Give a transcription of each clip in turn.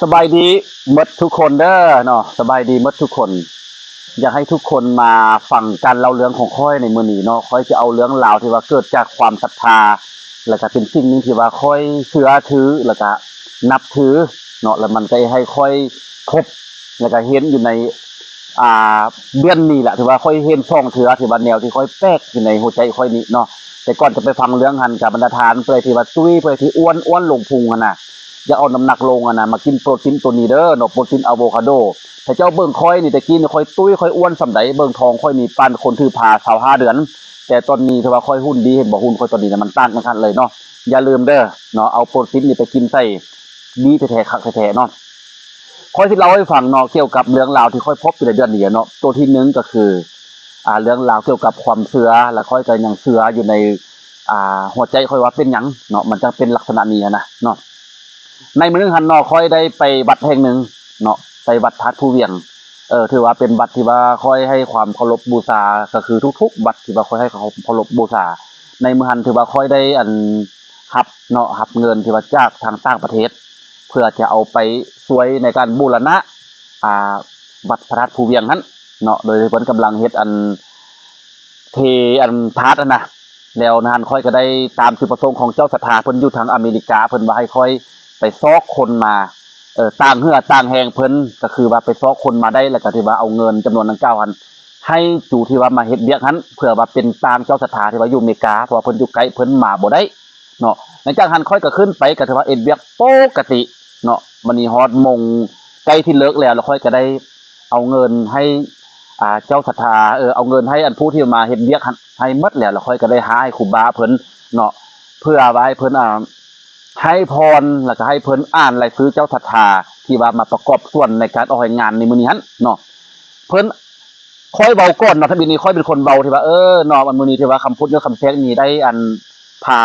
ສະບາຍດີໝົດທຸກຄົນເດີເນາະ ສະບາຍດີໝົດທຸກຄົນ. ຢາກໃຫ້ທຸກຄົນມາຟັງການເລົ່າເລື່ອງຂອງຂ້ອຍໃນມື້ນີ້ເນາະ. ຂ້ອຍຈະເອົາເລື່ອງລາວທີ່ວ່າເກີດຈາກຄວາມສັດທາ ແລ້ວກະເປັນສິ່ງໜຶ່ງທີ່ວ່າຂ້ອຍເຊື່ອຖື ແລ້ວກະນັບຖືເນາະ ແລ້ວມັນກະເຮັດໃຫ້ຂ້ອຍພົບ ແລ້ວກະເຫັນຢູ່ໃນ ອ່າ ເດືອນນີ້ແຫຼະ ຖືວ່າຂ້ອຍເຫັນສອງເທື່ອ ທີ່ວ່າແນວທີ່ຂ້ອຍແປກຢູ່ໃນຫົວໃຈຂ້ອຍນີ້ເນາະ. ແຕ່ກ່ອນຈະໄປຟັງເລື່ອງຫັ້ນ ກະບັນດາທ່ານ ຜູ້ໃດທີ່ວ່າຕຸ້ຍ ຜູ້ໃດທີ່ອ້ວນ ອ້ວນລົງພຸງຫັ້ນນະ ຢາກອອກນ້ຳໜັກລົງຫັ້ນນະ ມາກິນໂປຣຕີນໂຕນີ້ເດີເນາະ ໂປຣຕີນອາໂວຄາໂດ. ຖ້າເຈົ້າເບິ່ງຂ້ອຍນີ້ ແຕ່ກີ້ນີ້ຂ້ອຍຕຸ້ຍ ຂ້ອຍອ້ວນສ່ຳໃດ ເບິ່ງທ້ອງຂ້ອຍນີ້ປານຄົນຖືພາຊາວຫ້າເດືອນ ແຕ່ຕອນນີ້ຖືວ່າຂ້ອຍຫຸ່ນດີ ເຫັນບໍ່? ຫຸ່ນຂ້ອຍຕອນນີ້ນະ ມັນຕ່າງກັນຂະໜາດເລີຍເນາະ. ຢ່າລືມເດີເນາະ ເອົາໂປຣຕີນນີ້ໄປກິນໃສ່ ດີແທ້ໆ ຄັກແທ້ໆເນາະ. ຂ້ອຍຊິເລົ່າໃຫ້ຟັງເນາະ ກ່ຽວກັບເລື່ອງລາວທີ່ຂ້ອຍພົບຢູ່ໃນເດືອນນີ້ເນາະ. ໂຕທີໜຶ່ງກໍຄື ອ່າ ເລື່ອງລາວກ່ຽວກັບຄວາມເຊື່ອ ແລະ ຂ້ອຍກໍຍັງເຊື່ອຢູ່ໃນ ອ່າ ຫົວໃຈຂ້ອຍວ່າເປັນຫຍັງເນາະ ມັນຈັ່ງເປັນລັກສະນະນີ້ຫັ້ນນະເນາະ. ໃນມື້ໜຶ່ງຫັ້ນເນາະ ຂ້ອຍໄດ້ໄປວັດແຫ່ງໜຶ່ງເນາະ ໄປວັດທາດພູວຽງ ເອີ ຖືວ່າເປັນວັດທີ່ວ່າຂ້ອຍໃຫ້ຄວາມເຄົາລົບບູຊາ ກໍຄືທຸກໆວັດທີ່ວ່າຂ້ອຍໃຫ້ຄວາມເຄົາລົບບູຊາ. ໃນມື້ຫັ້ນຖືວ່າຂ້ອຍໄດ້ ອັນ ຮັບເນາະ ຮັບເງິນທີ່ວ່າຈາກທາງຕ່າງປະເທດ ເພື່ອຈະເອົາໄປຊ່ວຍໃນການບູລະນະ ອ່າ ວັດພະທາດພູວຽງຫັ້ນເນາະ ໂດຍທີ່ເພິ່ນກຳລັງເຮັດ ອັນ ເທ ອັນ ທາດຫັ້ນນະ. ແລ້ວນັ້ນຂ້ອຍກໍໄດ້ຕາມຈຸດປະສົງຂອງເຈົ້າສັດທາ ເພິ່ນຢູ່ທາງອາເມລິກາ ເພິ່ນວ່າໃຫ້ຂ້ອຍໄປຊອກຄົນມາ ເອີ ຕ່າງເຫື່ອຕ່າງແຮງເພິ່ນ ກໍຄືວ່າໄປຊອກຄົນມາໄດ້ ແລ້ວກໍຖືວ່າເອົາເງິນຈຳນວນດັ່ງກ່າວຫັ້ນ ໃຫ້ຈຸທີ່ວ່າມາເຮັດວຽກຫັ້ນ ເພື່ອວ່າເປັນຕ່າງເຈົ້າສັດທາທີ່ວ່າຢູ່ເມກາ ເພາະວ່າເພິ່ນຢູ່ໃກ້ ເພິ່ນມາບໍ່ໄດ້ເນາະ. ຫຼັງຈາກຫັ້ນຂ້ອຍກໍຂຶ້ນໄປ ກໍຖືວ່າເຮັດວຽກປົກກະຕິເນາະ. ບັດນີ້ຮອດໂມງໃກ້ທີ່ເລີກແລ້ວ ແລ້ວຂ້ອຍກໍໄດ້ເອົາເງິນໃຫ້ ອ່າ ເຈົ້າສັດທາ ເອີ ເອົາເງິນໃຫ້ອັນຜູ້ທີ່ມາເຮັດວຽກຫັ້ນໃຫ້ໝົດແລ້ວ ແລ້ວຂ້ອຍກໍໄດ້ຫາໃຫ້ຄູບາເພິ່ນເນາະ ເພື່ອວ່າໃຫ້ເພິ່ນ ອ່າ ໃຫ້ພອນ ແລ້ວກໍໃຫ້ເພິ່ນອ່ານລາຍຊື່ເຈົ້າສັດທາທີ່ວ່າມາປະກອບສ່ວນໃນການອອກແຮງງານໃນມື້ນີ້ຫັ້ນເນາະ. ເພິ່ນ ຂ້ອຍເວົ້າກ່ອນເນາະ ທຳອິດນີ້ຂ້ອຍເປັນຄົນເວົ້າທີ່ວ່າ ເອີ ເນາະ ວັນມື້ນີ້ທີ່ວ່າຄຳພຸດຍອດຄຳແຊກນີ້ໄດ້ ອັນ ພາ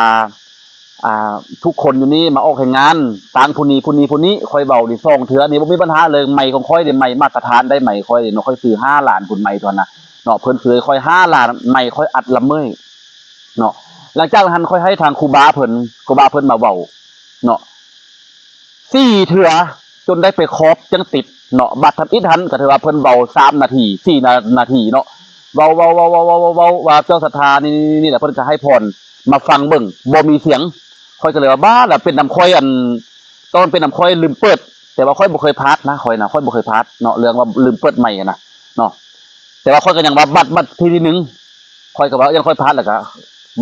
ອ່າ ທຸກຄົນຢູ່ນີ້ມາອອກແຮງງານ ຕ່າງຜູ້ນີ້ ຜູ້ນີ້ ຜູ້ນີ້ ຂ້ອຍເວົ້ານີ້ສອງເທື່ອນີ້ບໍ່ມີບັນຫາເລີຍ. ໄມຂອງຂ້ອຍນີ້ໄມມາດຕະຖານໄດ້ ໄມຂ້ອຍນີ້ເນາະ ຂ້ອຍຊື້ຫ້າລ້ານພຸ້ນ ໄມໂຕນັ້ນນະເນາະ ເພິ່ນຊື້ໃຫ້ຂ້ອຍຫ້າລ້ານ ໄມຂ້ອຍອັດລະເມີ້ຍເນາະ. ຫຼັງຈາກນັ້ນຂ້ອຍໃຫ້ທາງຄູບາເພິ່ນ ຄູບາເພິ່ນມາເວົ້າເນາະ ສີ່ເທື່ອ ຈົນໄດ້ໄປຄອບຈັ່ງຕິດເນາະ. ບັດທຳອິດຫັ້ນກໍຖືວ່າເພິ່ນເວົ້າສາມນາທີ ສີ່ນາ ນາທີເນາະ ເວົ້າ ເວົ້າ ເວົ້າ ເວົ້າ ເວົ້າ ເວົ້າວ່າເຈົ້າສັດທານີ້ ນີ້ ນີ້ແຫຼະ ເພິ່ນກໍໃຫ້ພອນ ມາຟັງເບິ່ງ ບໍ່ມີສຽງ. ຂ້ອຍກໍເລີຍວ່າ ບ້າລະ ເປັນນຳຂ້ອຍ ອັນ ຕອນເປັນນຳຂ້ອຍລືມເປີດ ແຕ່ວ່າຂ້ອຍບໍ່ເຄີຍພາດນະ ຂ້ອຍນະ ຂ້ອຍບໍ່ເຄີຍພາດເນາະ ເລື່ອງວ່າລືມເປີດໄມຫັ້ນນະເນາະ. ແຕ່ວ່າຂ້ອຍກໍຍັງວ່າ ບັດ ບັດທີໜຶ່ງ ຂ້ອຍກໍວ່າຢ້ານຂ້ອຍພາດ ແລ້ວກໍ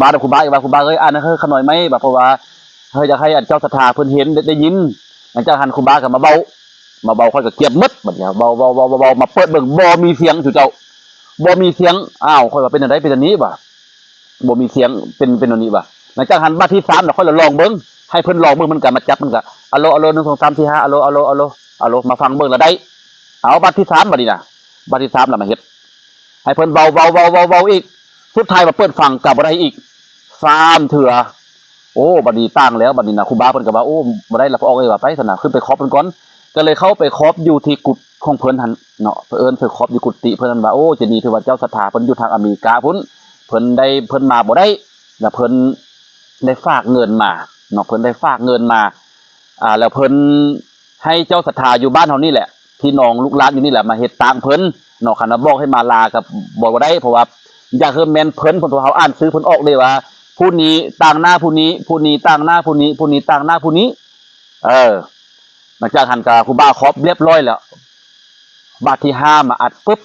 ມານຳຄູບາອີກວ່າ ຄູບາເອີຍ ອ່ານໃຫ້ຂ້ານ້ອຍໄໝ ວ່າ ເພາະວ່າ ເອີ ຢາກໃຫ້ອັນເຈົ້າສັດທາເພິ່ນເຫັນ ໄດ້ ໄດ້ຍິນ. ຫຼັງຈາກຫັ້ນຄູບາກໍມາເວົ້າ ມາເວົ້າ ຂ້ອຍກໍກຽບໝົດ. ບັດນີ້ເວົ້າ ເວົ້າ ເວົ້າ ເວົ້າ ເວົ້າ ມາເປີດເບິ່ງ ບໍ່ມີສຽງ ສູ່ເຈົ້າ ບໍ່ມີສຽງ. ອ້າວ ຂ້ອຍວ່າເປັນຈັ່ງໃດ ເປັນອັນນີ້ຫວາ ບໍ່ມີສຽງ ເປັນ ເປັນອັນນີ້ຫວາ. ຫຼັງຈາກຫັ້ນບັດທີສາມລະ ຂ້ອຍລະລອງເບິ່ງ ໃຫ້ເພິ່ນລອງເບິ່ງ ເພິ່ນກໍມາຈັບ ເພິ່ນກໍ ອາໂລ ອາໂລ ໜຶ່ງ ສອງ ສາມ ສີ່ ຫ້າ ອາໂລ ອາໂລ ອາໂລ ອາໂລ ມາຟັງເບິ່ງລະໄດ້. ເອົາ ບັດທີສາມບັດນີ້ນະ ບັດທີສາມລະມາເຮັດ ໃຫ້ເພິ່ນເວົ້າ ເວົ້າ ເວົ້າ ເວົ້າ ເວົ້າອີກ ສຸດທ້າຍມາເປີດຟັງກໍບໍ່ໄດ້ອີກ ສາມເທື່ອ. ໂອ້ ບັດນີ້ຕ່າງແລ້ວ ບັດນີ້ນະ ຄູບາເພິ່ນກໍວ່າ ໂອ້ ບໍ່ໄດ້ລະ ອອກເລີຍວ່າ ໄປຊັ້ນນະ ຂຶ້ນໄປຄອບເພິ່ນກ່ອນ. ກໍເລີຍເຂົ້າໄປຄອບຢູ່ທີ່ກຸດຂອງເພິ່ນຫັ້ນເນາະ ເອີ້ນໄປຄອບຢູ່ກຸຕິເພິ່ນຫັ້ນວ່າ ໂອ້ ເຈົ້ານີ້ຖືວ່າເຈົ້າສັດທາເພິ່ນຢູ່ທາງອາເມລິກາພຸ້ນ ເພິ່ນໄດ້ ເພິ່ນມາບໍ່ໄດ້ ລະເພິ່ນໄດ້ຝາກເງິນມາເນາະ ເພິ່ນໄດ້ຝາກເງິນມາ ອ່າ ແລ້ວເພິ່ນໃຫ້ເຈົ້າສັດທາຢູ່ບ້ານເຮົານີ້ແຫຼະ ພີ່ນ້ອງລູກຫຼານຢູ່ນີ້ແຫຼະ ມາເຮັດຕາງເພິ່ນເນາະ. ຄັນວ່າບອກໃຫ້ມາລາກໍບອກບໍ່ໄດ້ ເພາະວ່າຢາກໃຫ້ແມ່ນເພິ່ນ ເພາະວ່າເຮົາອ່ານຊື່ເພິ່ນອອກເດ້ວ່າ ຜູ້ນີ້ຕາງໜ້າຜູ້ນີ້ ຜູ້ນີ້ຕາງໜ້າຜູ້ນີ້ ຜູ້ນີ້ຕາງໜ້າຜູ້ນີ້. ເອີ ຫຼັງຈາກຫັ້ນກໍຄູບາຄອບລຽບຮ້ອຍແລ້ວ ບາດທີຫ້າມາອັດປຶບ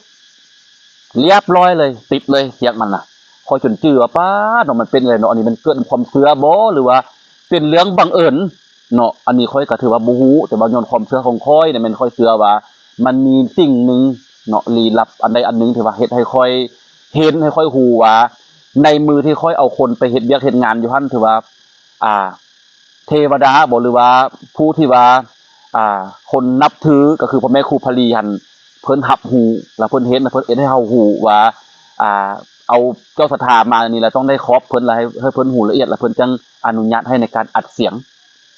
ລຽບຮ້ອຍເລີຍ ຕິດເລີຍສຽງມັນນະ. ຂ້ອຍຈົນຈື່ວ່າ ປ້າດເນາະ ມັນເປັນຈັ່ງໃດເນາະ ອັນນີ້ມັນເກີດຄວາມເຊື່ອບໍ່ ຫຼືວ່າເປັນເລື່ອງບັງເອີນເນາະ. ອັນນີ້ຂ້ອຍກໍຖືວ່າບໍ່ຮູ້ ແຕ່ວ່າຍ້ອນຄວາມເຊື່ອຂອງຂ້ອຍນີ້ ແມ່ນຂ້ອຍເຊື່ອວ່າມັນມີສິ່ງໜຶ່ງເນາະ ລີ້ລັບອັນໃດອັນໜຶ່ງ ທີ່ວ່າເຮັດໃຫ້ຂ້ອຍເຫັນ ໃຫ້ຂ້ອຍຮູ້ວ່າ ໃນມື້ທີ່ຂ້ອຍເອົາຄົນໄປເຮັດວຽກເຮັດງານຢູ່ຫັ້ນ ຖືວ່າ ອ່າ ເທວະດາບໍ ຫຼືວ່າຜູ້ທີ່ວ່າ ອ່າ ຄົນນັບຖື ກໍຄືພະແມ່ຄູພະລີຫັ້ນ ເພິ່ນຮັບຮູ້ ແລ້ວເພິ່ນເຫັນ ແລ້ວເພິ່ນເຮັດໃຫ້ເຮົາຮູ້ວ່າ ອ່າ ເອົາເຈົ້າສັດທາມານີ້ ແລ້ວຕ້ອງໄດ້ຄອບເພິ່ນ ແລ້ວໃຫ້ ໃຫ້ເພິ່ນຮູ້ລະອຽດ ແລ້ວເພິ່ນຈັ່ງອະນຸຍາດໃຫ້ໃນການອັດສຽງ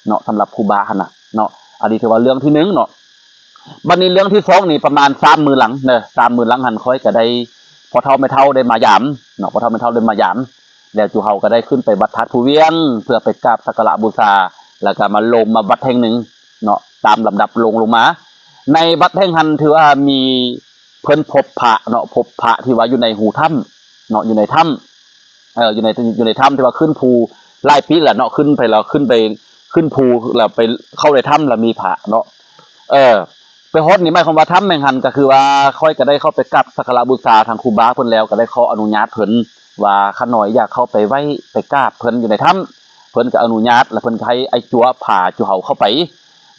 ເນາະ ສຳລັບຄູບາຫັ້ນນະເນາະ. ອັນນີ້ຖືວ່າເລື່ອງທີໜຶ່ງເນາະ. ບັດນີ້ເລື່ອງທີສອງນີ້ ປະມານສາມມື້ຫຼັງເດີ ສາມມື້ຫຼັງຫັ້ນ ຂ້ອຍກໍໄດ້ ພໍ່ເຖົ້າແມ່ເຖົ້າໄດ້ມາຢາມເນາະ ພໍ່ເຖົ້າແມ່ເຖົ້າໄດ້ມາຢາມ ແລ້ວຈຸເຮົາກໍໄດ້ຂຶ້ນໄປວັດທາດພູວຽງ ເພື່ອໄປກາບສັກກາລະບູຊາ ແລ້ວກໍມາລົມມາວັດແຫ່ງໜຶ່ງ ເນາະ ຕາມລຳດັບລົງ ລົງມາ. ໃນວັດແຫ່ງຫັ້ນຖືວ່າມີ ເພິ່ນພົບພະເນາະ ພົບພະທີ່ວ່າຢູ່ໃນຮູຖ້ຳເນາະ ຢູ່ໃນຖ້ຳ ເອີ ຢູ່ໃນ ຢູ່ໃນຖ້ຳທີ່ວ່າຂຶ້ນພູຫຼາຍປີແລ້ວເນາະ ຂຶ້ນໄປແລ້ວ ຂຶ້ນໄປ ຂຶ້ນພູແລ້ວໄປເຂົ້າໃນຖ້ຳແລ້ວມີພະເນາະ ເອີ ໄປຮອດນີ້ໝາຍຄວາມວ່າຖ້ຳແຫ່ງຫັ້ນ ກໍຄືວ່າຂ້ອຍກໍໄດ້ເຂົ້າໄປກາບສັກກາລະບູຊາທາງຄູບາເພິ່ນແລ້ວ ກໍໄດ້ຂໍອະນຸຍາດເພິ່ນວ່າ ຂ້ານ້ອຍຢາກເຂົ້າໄປໄຫວ້ໄປກາບເພິ່ນຢູ່ໃນຖ້ຳ ເພິ່ນກໍອະນຸຍາດ ແລ້ວເພິ່ນກໍໃຫ້ອ້າຍຈົວພາຈຸເຮົາເຂົ້າໄປ.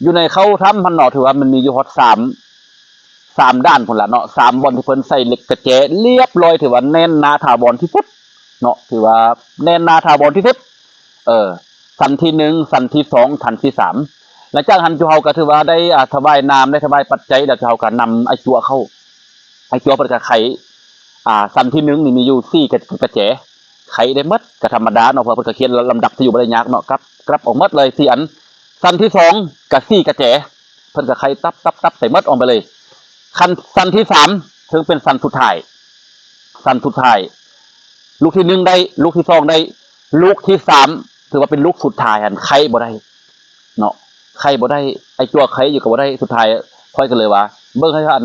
ຢູ່ໃນເຂົ້າຖ້ຳຫັ້ນເນາະ ຖືວ່າມັນມີຢູ່ຮອດສາມ ສາມດ້ານພຸ້ນລະເນາະ ສາມບ່ອນທີ່ເພິ່ນໃສ່ເຫຼັກກະແຈລຽບລ້ອຍ ຖືວ່າແໜ້ນໜາຖາວອນທີ່ສຸດເນາະ ຖືວ່າແໜ້ນໜາຖາວອນທີ່ສຸດ ເອີ ຊັ້ນທີໜຶ່ງ ຊັ້ນທີສອງ ຊັ້ນທີສາມ. ຫຼັງຈາກຫັ້ນຈຸເຮົາກໍຖືວ່າໄດ້ ອາ ຖວາຍນ້ຳ ໄດ້ຖວາຍປັດໄຈ ແລ້ວຈຸເຮົາກໍນຳອ້າຍຈົວເຂົ້າ ອ້າຍຈົວເພິ່ນກໍໄຂ ອາ ຊັ້ນທີໜຶ່ງນີ້ມີຢູ່ສີ່ກະ ກະແຈ ໄຂໄດ້ໝົດ ກໍທຳມະດາເນາະ ເພາະເພິ່ນກໍຂຽນລຳດັບທີ່ຢູ່ບໍ່ໄດ້ຍາກເນາະ ກັບ ກັບອອກໝົດເລີຍສີ່ອັນ. ຊັ້ນທີສອງກໍສີ່ກະແຈ ເພິ່ນກໍໄຂຕັບ ຕັບ ຕັບໄປໝົດອອກໄປເລີຍ. ຂັ້ນ ຊັ້ນທີສາມ ເຊິ່ງເປັນຊັ້ນສຸດທ້າຍ ຊັ້ນສຸດທ້າຍ ລູກທີໜຶ່ງໄດ້ ລູກທີສອງໄດ້ ລູກທີສາມ ຖືວ່າເປັນລູກສຸດທ້າຍຫັ້ນໄຂບໍ່ໄດ້ເນາະ ໄຂບໍ່ໄດ້ ອ້າຍຈົວໄຂຢູ່ກໍບໍ່ໄດ້. ສຸດທ້າຍຂ້ອຍກໍເລີຍວ່າ ເບິ່ງໃຫ້ອັນ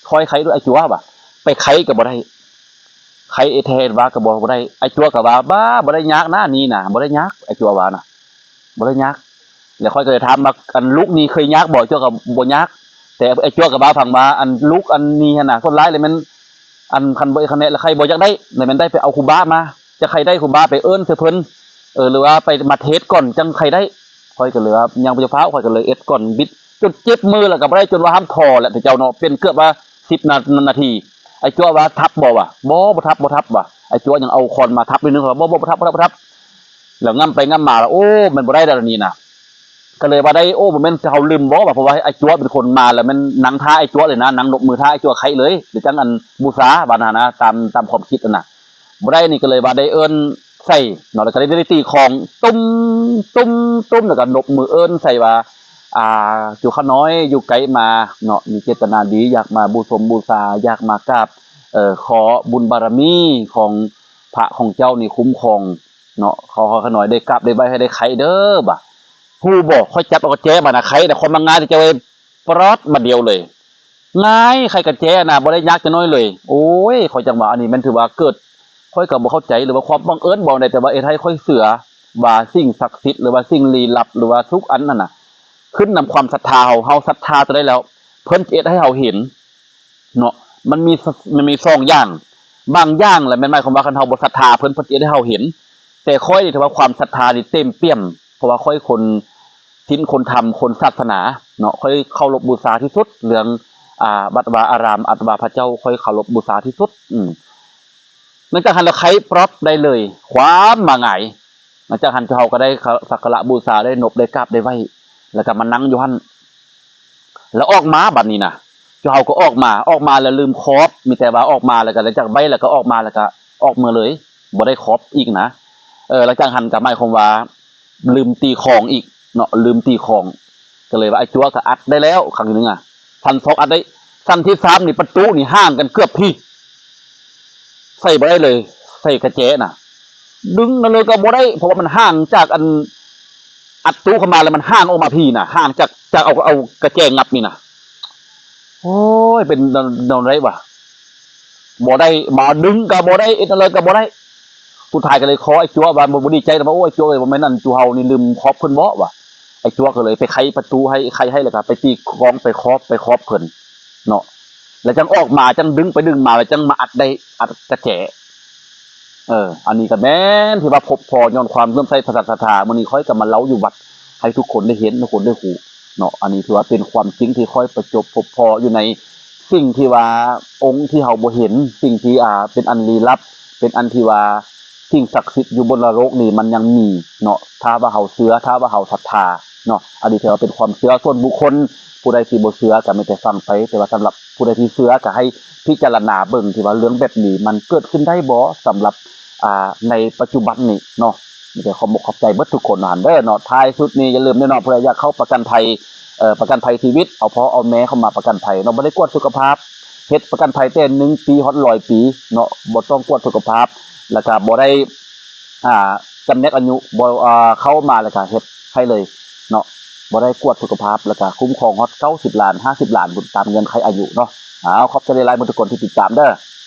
ຂ້ອຍໄຂດູ ອ້າຍຈົວວ່າ ໄປໄຂກໍບໍ່ໄດ້ ໄຂເອແທນວ່າກໍບໍ່ ບໍ່ໄດ້. ອ້າຍຈົວກໍວ່າ ບ້າ ບໍ່ໄດ້ຍາກນະ ນີ້ນະ ບໍ່ໄດ້ຍາກ ອ້າຍຈົວວ່ານະ ບໍ່ໄດ້ຍາກ. ແລ້ວຂ້ອຍກໍເລີຍຖາມວ່າ ອັນລູກນີ້ເຄີຍຍາກບໍ່? ຈົວກໍບໍ່ຍາກ ແຕ່ໄອ້ຈົວກໍເວົ້າຟັງວ່າ ອັນລູກອັນນີ້ຫັ້ນນະ ສ່ວນຫຼາຍແລ້ວແມ່ນ ອັນຄັນບໍ່ເຮັດຄັນແນ່ລະໄຂ້ບໍ່ຢາກໄດ້ ແລ້ວແມ່ນໄດ້ໄປເອົາຄູບາມາ ຈະໄຂ້ໄດ້ຄູບາໄປເອີ້ນໃສ່ເພິ່ນ ເອີ ຫຼືວ່າໄປມາເທດກ່ອນຈັ່ງໄຂ້ໄດ້. ຂ້ອຍກໍເລີຍວ່າ ຍັງບໍ່ຈະຟ້າວ ຂ້ອຍກໍເລີຍເອັດກ່ອນ ບິດຈົນເຈັບມື ແລ້ວກໍບໍ່ໄດ້ ຈົນວ່າຫ້າມທໍລະເຈົ້າເນາະ ເປັນເກືອບວ່າສິບນາ ນາທີ. ອ້າຍຈົວວ່າ ທັບບໍ່ວະ? ບໍ່ ບໍ່ທັບ ບໍ່ທັບວ່າ. ອ້າຍຈົວຍັງເອົາຄ້ອນມາທັບໜ້ອຍໜຶ່ງ ຂ້ອຍວ່າ ບໍ່ ບໍ່ ບໍ່ທັບ ບໍ່ທັບ ບໍ່ທັບ. ແລ້ວງ່ຳໄປງ່ຳມາ ໂອ້ ມັນບໍ່ໄດ້ແລ້ວນີ້ນະ ກໍເລີຍວ່າໄດ້ ໂອ້ ບໍ່ແມ່ນເຮົາລືມບໍ່ວະ ເພາະວ່າອ້າຍຈົວເປັນຄົນມາ ແລ້ວແມ່ນນັ່ງຖ້າອ້າຍຈົວເລີຍນະ ນັ່ງນົບມືຖ້າອ້າຍຈົວໄຂ້ເລີຍ ຫຼືຈັ່ງອັນບູຊາວ່ານະ ຕາມ ຕາມຄວາມຄິດຫັ້ນນະ. ບໍ່ໄດ້ນີ້ກໍເລີຍວ່າໄດ້ເອີ້ນໃສ່ເນາະ ແລ້ວກໍໄດ້ ໄດ້ຕີຂອງ ຕຸ້ມ ຕຸ້ມ ຕຸ້ມ ແລ້ວກໍນົບມືເອີ້ນໃສ່ວ່າ ອ່າ ຈຸຂ້ານ້ອຍຢູ່ໃກ້ມາເນາະ ມີເຈດຕະນາດີ ຢາກມາບູຊົມບູຊາ ຢາກມາກາບ ເອີ ຂໍບຸນບາລະມີຂອງພະຂອງເຈົ້ານີ້ຄຸ້ມຄອງ ເນາະ ຂໍໃຫ້ຂ້ານ້ອຍໄດ້ກາບໄດ້ໄຫວ້ ໃຫ້ໄດ້ໄຄເດີບາດ. ຮູ້ບໍ່ ຂ້ອຍຈັບເອົາກະແຈບາດນະ ໄຄນະ ຄວາມມາງ່າຍທີ່ຈະໄວ້ປອດບາດດຽວເລີຍ ງ່າຍ ໄຄກະແຈນະ ບໍ່ໄດ້ຍາກຈັກໜ້ອຍເລີຍ. ໂອ້ຍ ຂ້ອຍຈັ່ງວ່າ ອັນນີ້ແມ່ນຖືວ່າເກີດ ຂ້ອຍກໍບໍ່ເຂົ້າໃຈ ຫຼືວ່າຄວາມບັງເອີນບໍ່ໃດ ແຕ່ວ່າເຮັດໃຫ້ຂ້ອຍເຊື່ອວ່າສິ່ງສັກສິດ ຫຼືວ່າສິ່ງລີ້ລັບ ຫຼືວ່າທຸກອັນນັ້ນນະ ຂຶ້ນນຳຄວາມສັດທາເຮົາ ເຮົາສັດທາຕົວໃດແລ້ວ ເພິ່ນຈະເຮັດໃຫ້ເຮົາເຫັນ ເນາະ ມັນມີ ມັນມີສອງຢ່າງ ບາງຢ່າງລະແມ່ນໝາຍຄວາມວ່າ ຄັນເຮົາບໍ່ສັດທາເພິ່ນ ເພິ່ນຈະເຮັດໃຫ້ເຮົາເຫັນ. ແຕ່ຂ້ອຍນີ້ຖືວ່າຄວາມສັດທານີ້ເຕັມປ່ຽມ ເພາະວ່າຂ້ອຍຄົນສິນ ຄົນທຳ ຄົນສາສະໜາເນາະ ຂ້ອຍເຄົາລົບບູຊາທີ່ສຸດ ເລື່ອງ ອ່າ ວັດວາອາຣາມ ອັດວາພະເຈົ້າ ຂ້ອຍເຄົາລົບບູຊາທີ່ສຸດ. ອືມ ຫຼັງຈາກຫັ້ນລະໄຄປອບໄດ້ເລີຍ ຄວາມມາງ່າຍ. ຫຼັງຈາກຫັ້ນເຮົາກໍໄດ້ສັກກາລະບູຊາ ໄດ້ນົບ ໄດ້ກາບ ໄດ້ໄຫວ້ ແລ້ວກໍມານັ່ງຢູ່ຫັ້ນ ແລ້ວອອກມາບັດນີ້ນະ ເຮົາກໍອອກມາ ອອກມາແລ້ວລືມຂອບ ມີແຕ່ວ່າອອກມາແລ້ວກໍ ຫຼັງຈາກໄຫວ້ແລ້ວກໍອອກມາ ແລ້ວກໍອອກເມືອເລີຍ ບໍ່ໄດ້ຂອບອີກນະ. ເອີ ຫຼັງຈາກຫັ້ນກໍໝາຍຄວາມວ່າລືມຕີຂອງອີກເນາະ ລືມຕີຂອງ ກໍເລີຍວ່າໄອ້ຈົວກໍອັດໄດ້ແລ້ວຄັ້ງໜຶ່ງອະ ຊັ້ນສອງອັດໄດ້ ຊັ້ນທີສາມນີ້ປະຕູນີ້ຫ່າງກັນເກືອບພີ້ ໃສ່ບໍ່ໄດ້ເລີຍ ໃສ່ກະແຈນະ ດຶງນັ້ນເລີຍກໍບໍ່ໄດ້ ເພາະວ່າມັນຫ່າງຈາກອັນ ອັດຕູ້ເຂົ້າມາແລ້ວມັນຫ່າງອອກມາພີ້ນະ ຫ່າງຈາກ ຈາກເອົາ ເອົາກະແຈງັບນີ້ນະ. ໂອ້ຍ ເປັນແນວ ແນວໃດວະ ບໍ່ໄດ້ ມາດຶງກໍບໍ່ໄດ້ ເຮັດແນວໃດກໍບໍ່ໄດ້. ສຸດທ້າຍກໍເລີຍຂໍໄອ້ຈົວວ່າ ບໍ່ ບໍ່ດີໃຈນຳວ່າ ໂອ້ ໄອ້ຈົວເອີຍ ບໍ່ແມ່ນອັນຈຸເຮົານີ້ລືມຂອບເພິ່ນບໍວະ. ໄອ້ຈົວກໍເລີຍໄປໄຂປະຕູໃຫ້ ໄຂໃຫ້ ແລ້ວກໍໄປຕີກອງ ໄປຂອບ ໄປຂອບເພິ່ນເນາະ ແລ້ວຈັ່ງອອກມາ ຈັ່ງດຶງໄປດຶງມາ ແລ້ວຈັ່ງມາອັດໄດ້ ອັດກະແຈ. ເອີ ອັນນີ້ກໍແມ່ນທີ່ວ່າພົບພໍ້ຍ້ອນຄວາມເຫຼື້ອມໃສ ສະສັດສັດທາ ມື້ນີ້ຂ້ອຍກໍມາເລົ່າຢູ່ວັດ ໃຫ້ທຸກຄົນໄດ້ເຫັນ ທຸກຄົນໄດ້ຮູ້ເນາະ. ອັນນີ້ຖືວ່າເປັນຄວາມຈິງທີ່ຂ້ອຍປະຈົບພົບພໍ້ຢູ່ໃນສິ່ງທີ່ວ່າ ອົງທີ່ເຮົາບໍ່ເຫັນ ສິ່ງທີ່ ອ່າ ເປັນອັນລີ້ລັບ ເປັນອັນທີ່ວ່າສິ່ງສັກສິດຢູ່ບົນໂລກນີ້ມັນຍັງມີເນາະ ຖ້າວ່າເຮົາເຊື່ອ ຖ້າວ່າເຮົາສັດທາເນາະ. ອັນນີ້ຖືວ່າເປັນຄວາມເຊື່ອສ່ວນບຸກຄົນ ຜູ້ໃດທີ່ບໍ່ເຊື່ອກໍມີແຕ່ຟັງໄປ ແຕ່ວ່າສຳລັບຜູ້ໃດທີ່ເຊື່ອກໍໃຫ້ພິຈາລະນາເບິ່ງ ທີ່ວ່າເລື່ອງແບບນີ້ມັນເກີດຂຶ້ນໄດ້ບໍ່ ສຳລັບ ອ່າ ໃນປັດຈຸບັນນີ້ເນາະ. ມີແຕ່ຂອບອົກຂອບໃຈເບິດທຸກຄົນຫັ້ນເດີເນາະ. ທ້າຍສຸດນີ້ຢ່າລືມເດີເນາະ ຜູ້ໃດຢາກເຂົ້າປະກັນໄພ ເອີ ປະກັນໄພຊີວິດ ເອົາພໍ່ເອົາແມ່ເຂົ້າມາປະກັນໄພເນາະ ບໍ່ໄດ້ກວດສຸຂະພາບ ເຮັດປະກັນໄພແຕ່ໜຶ່ງປີຮອດຮ້ອຍປີເນາະ ບໍ່ຕ້ອງກວດສຸຂະພາບ ແລ້ວກະບໍ່ໄດ້ ອ່າ ຈຳແນກອາຍຸ ບໍ່ ເຂົ້າມາແລ້ວກະເຮັດໃຫ້ເລີຍເນາະ. ບໍ່ໄດ້ກວດສຸຂະພາບ ແລ້ວກະຄຸ້ມຄອງຮອດເກົ້າສິບລ້ານ ຫ້າສິບລ້ານພຸ້ນ ຕາມເງື່ອນໄຂອາຍຸເນາະ. ເອົາ ຂອບໃຈຫຼາຍໆໝົດທຸກຄົນທີ່ຕິດຕາມເດີ້.